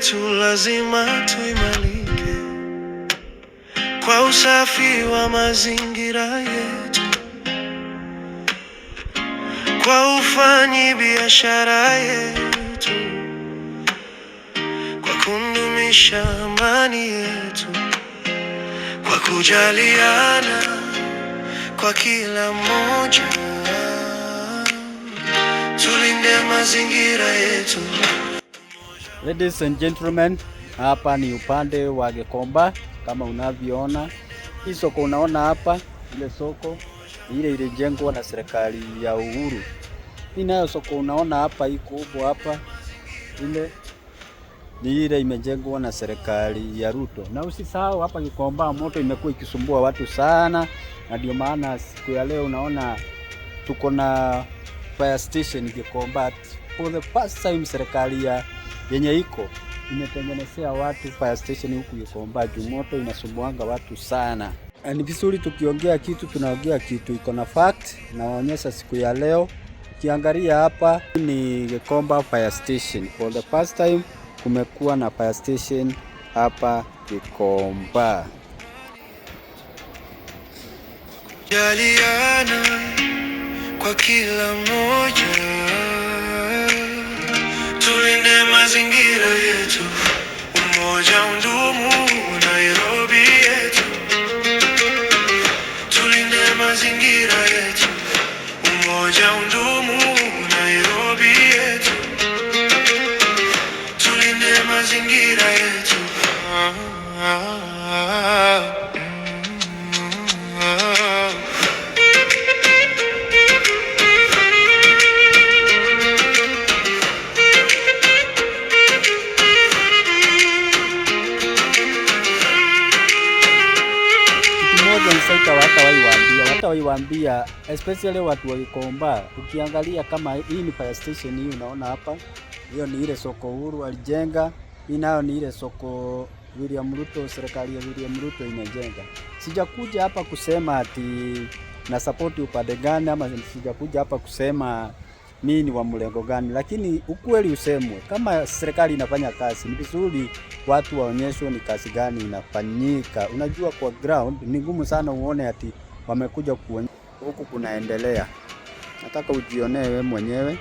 Yetu lazima tuimalike kwa usafi wa mazingira yetu, kwa ufanyi biashara yetu, kwa kudumisha amani yetu, kwa kujaliana kwa kila mmoja, tulinde mazingira yetu. Ladies and gentlemen, hapa ni upande wa Gikomba kama unavyoona. Hii soko unaona hapa, ile soko ile ilijengwa na serikali ya Uhuru. Hii nayo soko unaona hapa, hii kubwa hapa, ile ni ile imejengwa na serikali ya Ruto. Na usisahau hapa Gikomba moto imekuwa ikisumbua watu sana, na ndio maana siku ya leo unaona tuko na fire station Gikomba. For the first time serikali ya yenye iko imetengenezea watu fire station huku Gikomba juu moto inasumbuanga watu sana. Na ni vizuri tukiongea kitu tunaongea kitu iko na fact. Nawaonyesha siku ya leo, ukiangalia hapa ni Gikomba fire station. For the first time kumekuwa na fire station hapa Gikomba. Jaliana kwa kila mmoja, tulinde mazingira yetu, umoja undumu Nairobi yetu, tulinde mazingira yetu, umoja undumu Nairobi yetu, tulinde mazingira yetu. Ah, ah, ah, ah. Kitu moja Insight hatawaiwaambia especially watu wa Gikomba. Ukiangalia kama hii ni fire station hii unaona hapa, hiyo ni ile soko Uhuru alijenga. Hii nayo ni ile soko William Ruto, serikali ya William Ruto imejenga. Sijakuja hapa kusema ati na support upande gani ama sijakuja hapa kusema mimi ni wa mlengo gani, lakini ukweli usemwe, kama serikali inafanya kazi, ni vizuri watu waonyeshwe ni kazi gani inafanyika. Unajua, kwa ground ni ngumu sana uone ati wamekuja kuonyesha huku kunaendelea. Nataka ujionee wewe mwenyewe.